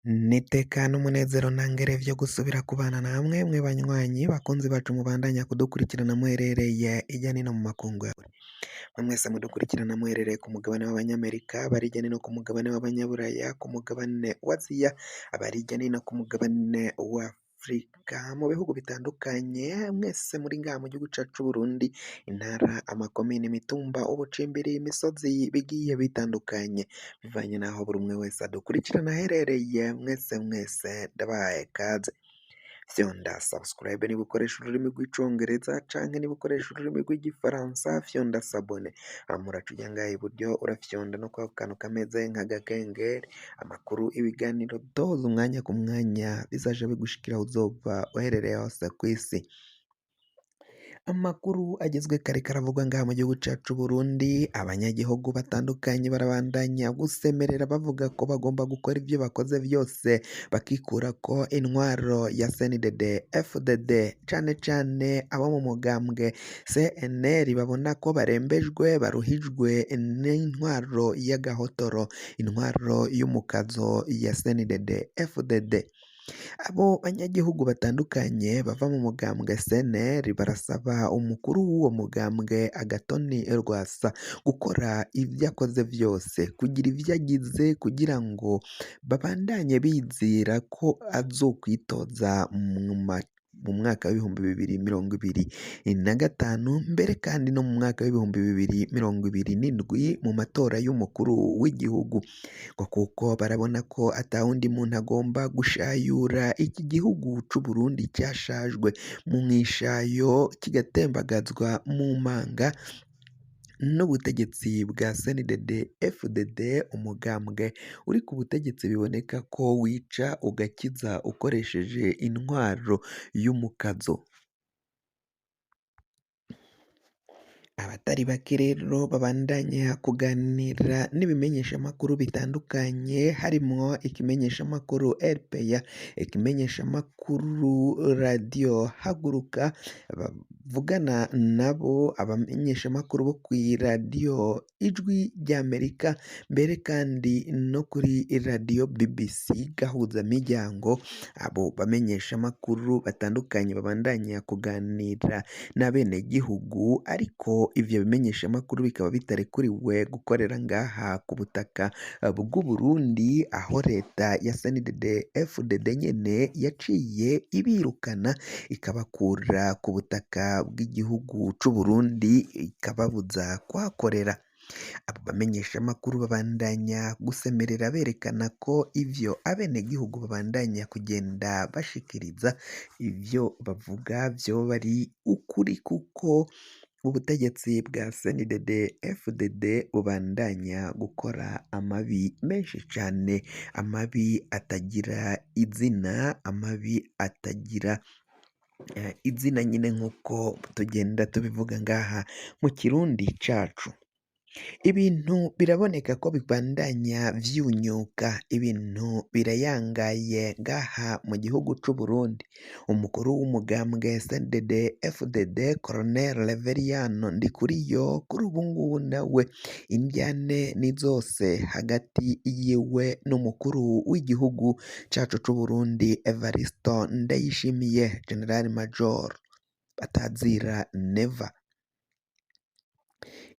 N'iteka n'umunezero ntangere vyo gusubira kubana namwe mwe banywanyi bakunzi bacu mubandanya kudukurikirana muherereye irya nino mu makungu ya kure. Mwe mwese mudukurikirana muherereye ku mugabane w'abanyamerika, abari hirya no hino ku mugabane w'abanyaburaya, ku mugabane wa Aziya, abari hirya no hino ku mugabane wa Afurika, mu bihugu bitandukanye, mwese muri ngaha mu gihugu cacu c'Uburundi, intara, amakomine, imitumba, ubucimbiri, imisozi bigiye bitandukanye, bivanye n'aho buri umwe wese adukurikirana aherereye, mwese mwese ndabahaye kaze. Fyonda subscribe niba ukoresha ururimi rw'icongereza canke niba ukoresha ururimi rw'igifaransa fyonda s'abonner, hama uraca uja ngaha iburyo urafyonda no kwako kantu kameze nk'agakengeri, amakuru, ibiganiro doza umwanya ku mwanya bizaja bigushikira aho uzoba uherereye hose kw'isi. Amakuru agezwe kare karavugwa ngaha mu gihugu cacu c'Uburundi, abanyagihugu batandukanye barabandanya gusemerera bavuga ko bagomba gukora ivyo bakoze vyose bakikurako intwaro ya CNDD FDD, cane cane abo mu mugambwe CNL babona ko barembejwe baruhijwe n'intwaro y'agahotoro, intwaro y'umukazo ya CNDD FDD. Abo banyagihugu batandukanye bava mu mugambwe CNL barasaba umukuru w'uwo mugambwe Agathon Rwasa gukora ivyo akoze vyose, kugira ivyo agize kugira ngo babandanye bizera ko azokwitoza mu mwaka w'2025, mbere kandi no mu mwaka w'2027 mu matora y'umukuru w'igihugu, ngo kuko barabona ko atawundi muntu agomba gushayura iki gihugu c'Uburundi cashajwe mu mwishayo kigatembagazwa mu manga n'ubutegetsi bwa CNDD FDD, umugambwe uri ku butegetsi biboneka ko wica ugakiza ukoresheje intwaro y'umukazo. Abatari bake rero babandanya kuganira n'ibimenyeshamakuru bitandukanye harimwo ikimenyeshamakuru RPA, ikimenyeshamakuru radiyo Haguruka, bavugana nabo abamenyeshamakuru bo kw'iradiyo Ijwi ry'Amerika, mbere kandi no kuri radiyo BBC Gahuzamiryango, abo bamenyeshamakuru batandukanye babandanya kuganira n'abenegihugu ariko ivyo bimenyeshamakuru bikaba bitarekuriwe gukorera ngaha ku butaka bw'Uburundi, aho leta ya CNDD FDD nyene yaciye ibirukana ikabakura ku butaka bw'igihugu c'Uburundi ikababuza kuhakorera. Abo bamenyeshamakuru babandanya gusemerera berekana ko ivyo abenegihugu babandanya kugenda bashikiriza, ivyo bavuga vyoba ari ukuri kuko ubutegetsi bwa CNDD FDD bubandanya gukora amabi menshi cane, amabi atagira izina, amabi atagira izina nyine nk'uko tugenda tubivuga ngaha mu kirundi cacu. Ibintu biraboneka ko bibandanya vyunyuka, ibintu birayangaye ngaha mu gihugu c'Uburundi. Umukuru w'umugambwe CNDD FDD Colonel Reveriyano Ndikuriyo kuri ubu ngubu nawe indyane ni zose hagati yiwe n'umukuru w'igihugu cacu c'Uburundi Evaristo Ndayishimiye General Major batazira Neva.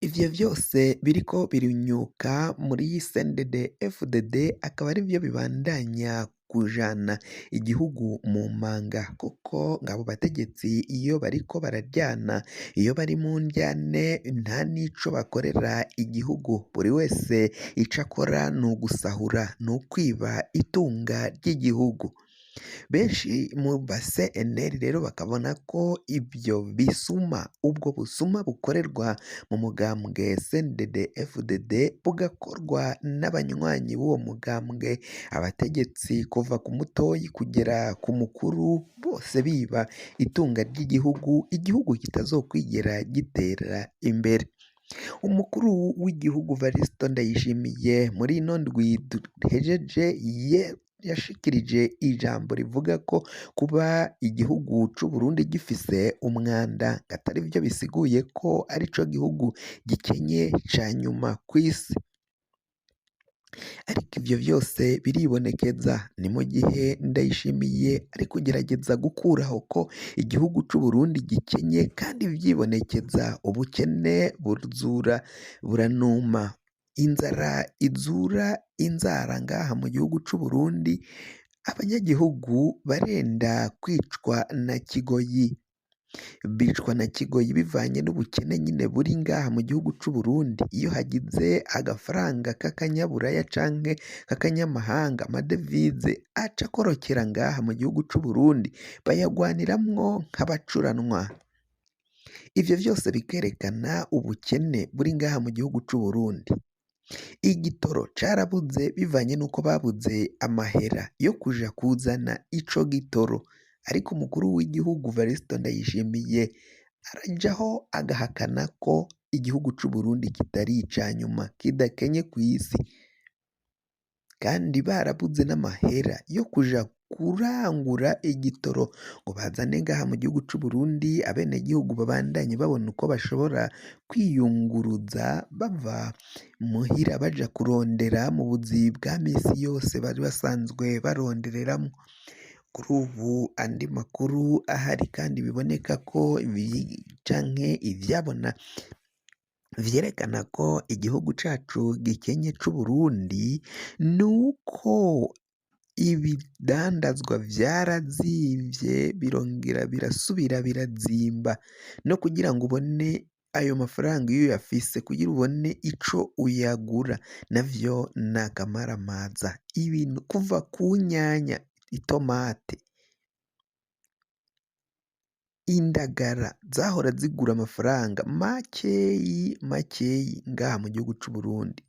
Ivyo vyose biriko birunyuka muri CNDD FDD akaba arivyo bibandanya kujana igihugu mu manga, kuko ngabo bategetsi iyo bariko bararyana, iyo bari mu ndyane nta n'ico bakorera igihugu, buri wese ico akora ni ugusahura, ni ukwiba itunga ry'igihugu. Benshi mu ba CNL rero bakabona ko ibyo bisuma, ubwo busuma bukorerwa mu mugambwe CNDD FDD bugakorwa n'abanywanyi b'uwo mugambwe, abategetsi kuva ku mutoyi kugera ku mukuru bose biba itunga ry'igihugu, igihugu kitazokwigera gitera imbere. Umukuru w'igihugu Varisito Ndayishimiye muri ino ndwi duhejeje yashikirije ijambo rivuga ko kuba igihugu c'Uburundi gifise umwanda atari byo bisiguye ko arico gihugu gikenye ca nyuma kw'isi. Ariko ivyo vyose biribonekeza, ni mu gihe Ndayishimiye ari kugerageza gukuraho ko igihugu c'Uburundi gikenye kandi vyibonekeza ubukene buzura buranuma, inzara izura inzara ngaha mu gihugu c'Uburundi, abanyagihugu barenda kwicwa na kigoyi, bicwa na kigoyi bivanye n'ubukene nyine buri ngaha mu gihugu c'Uburundi, iyo hagize agafaranga k'akanyaburaya canke k'akanyamahanga amadevize aca akorokera ngaha mu gihugu c'Uburundi, bayagwaniramwo nk'abacuranwa. Ivyo vyose bikerekana ubukene buri ngaha mu gihugu c'Uburundi. Igitoro carabuze bivanye n'uko babuze amahera yo kuja kuzana ico gitoro, ariko umukuru w'igihugu Varisito Ndayishimiye arajaho agahakana ko igihugu c'Uburundi kitari ica nyuma kidakenye kw'isi, kandi barabuze n'amahera yo kuja kurangura igitoro ngo bazane ngaha mu gihugu c'Uburundi, abenegihugu babandanye babona uko bashobora kwiyunguruza bava muhira baja kurondera mu buzi bwa misi yose bari basanzwe barondereramwo. Kuri ubu andi makuru ahari kandi biboneka ko canke ivyabona vyerekana ko igihugu cacu gikenye c'Uburundi, nuko ibidandazwa vyarazimvye birongera birasubira birazimba, no kugira ngo ubone ayo mafaranga iyo uyafise kugira ubone ico uyagura navyo ni akamaramaza, ibintu kuva ku nyanya, itomate, indagara zahora zigura amafaranga makeyi makeyi ngaha mu gihugu c'Uburundi,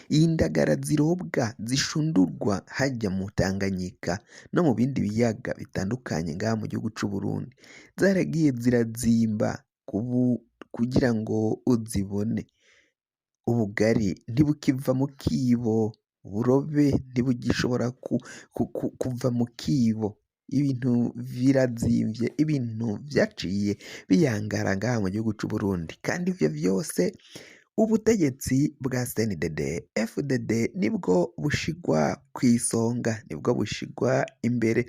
indagara zirobwa zishundurwa harya mu Tanganyika no mu bindi biyaga bitandukanye ngaha mu gihugu c'Uburundi, zaragiye zirazimba kugira ngo uzibone, ubugari ntibukiva mu kibo, uburobe ntibugishobora kuva mu kibo, ibintu birazimvye, ibintu vyaciye biyangara ngaha mu gihugu c'Uburundi, kandi ivyo vyose ubutegetsi bwa CNDD FDD nibwo bushigwa kw'isonga, nibwo bushigwa imbere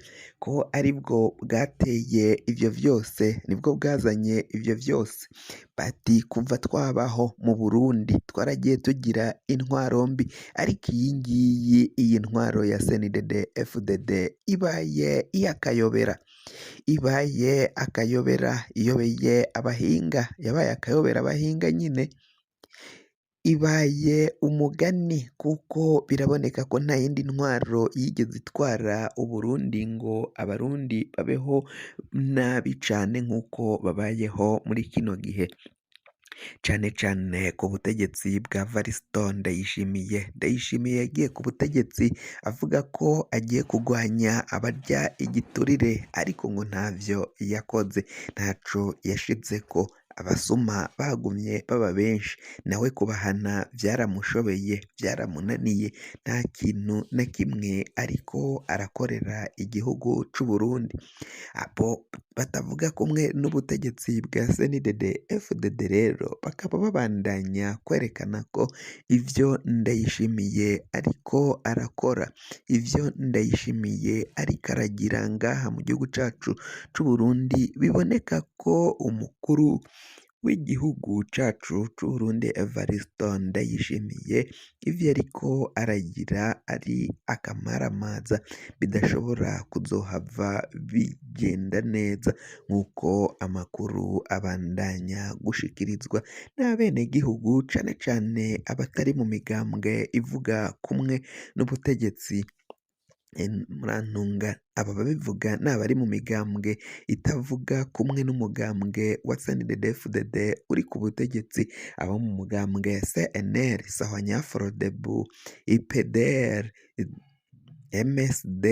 ko aribwo bwateye ivyo vyose, nibwo bwazanye ivyo vyose, bati kuva twabaho mu Burundi twaragiye tugira intwaro mbi, ariko iyi ngiyi, iyi ntwaro ya CNDD FDD ibaye iy'akayobera, ibaye akayobera, iyobeye abahinga, yabaye akayobera abahinga nyine, ibaye umugani kuko biraboneka ko nta yindi ntwaro yigeze itwara Uburundi ngo abarundi babeho nabi cane nk'uko babayeho muri kino gihe, cane cane ku butegetsi bwa Varisito Ndayishimiye. Ndayishimiye yagiye ku butegetsi avuga ko agiye kugwanya abarya igiturire, ariko ngo ntavyo yakoze, ntaco yashitseko, abasuma bagumye baba benshi, nawe kubahana vyaramushobeye, vyaramunaniye, nta kintu na kimwe ariko arakorera igihugu c'Uburundi. Abo batavuga kumwe n'ubutegetsi bwa CNDD FDD rero bakaba babandanya kwerekana ko ivyo Ndayishimiye ariko arakora, ivyo Ndayishimiye ariko aragira ngaha mu gihugu cacu c'Uburundi, biboneka ko umukuru w'igihugu cacu c'Uburundi Evariste Ndayishimiye ivyo ariko aragira ari akamaramaza, bidashobora kuzohava bigenda neza nk'uko amakuru abandanya gushikirizwa n'abenegihugu cane cane abatari mu migambwe ivuga kumwe n'ubutegetsi. Murantunga aba babivuga ni abari mu migambwe itavuga kumwe n'umugambwe wa CNDD-FDD uri ku butegetsi, abo mu mugambwe CNL, Sahwanya Frodebu, IPDR, MSD,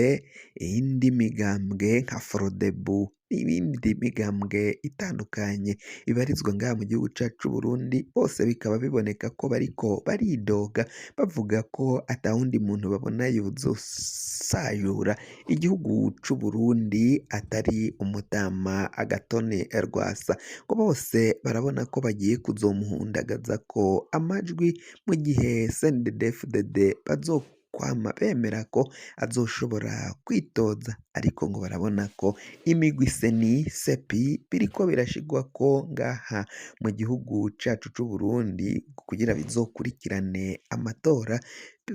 iyindi migambwe nka Frodebu n'ibindi migambwe itandukanye ibarizwa ngaha mu gihugu cacu c'Uburundi, bose bikaba biboneka ko bariko baridoga bavuga ko atawundi muntu babona yozosayura igihugu c'Uburundi atari umutama Agathon Rwasa, ngo bose barabona ko bagiye kuzomuhundagazako amajwi mu gihe CNDD-FDD bazokwama bemera ko azoshobora kwitoza, ariko ngo barabona ko imigwi CENI, CEPI biriko birashigwako ngaha mu gihugu cacu c'Uburundi kugira bizokurikirane amatora,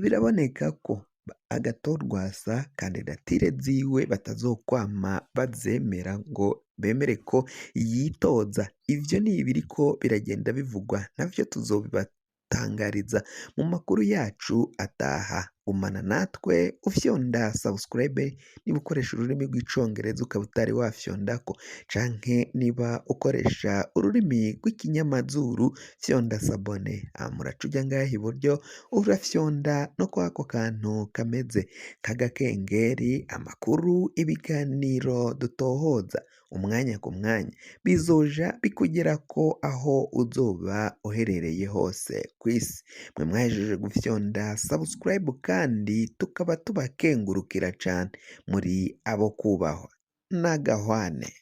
biraboneka ko Agathon Rwasa kandidatire ziwe batazokwama bazemera ngo bemere ko yitoza. Ivyo ni ibiriko biragenda bivugwa, navyo tuzobibatangariza mu makuru yacu ataha. Gumana natwe ufyonda subscribe niba ukoresha ururimi rw'icongereza ukaba utari wafyondako, canke niba ukoresha ururimi rw'ikinyamazuru fyonda s'abonner, hama uraca uja ngaha iburyo urafyonda no kwako kantu kameze nk'agakengeri, amakuru, ibiganiro dutohoza umwanya ku mwanya bizoja bikugerako aho uzoba uherereye hose kw'isi. Mwe mwahejeje gufyonda subscribe kandi tukaba tubakengurukira cane, muri abo kubahwa n'agahwane.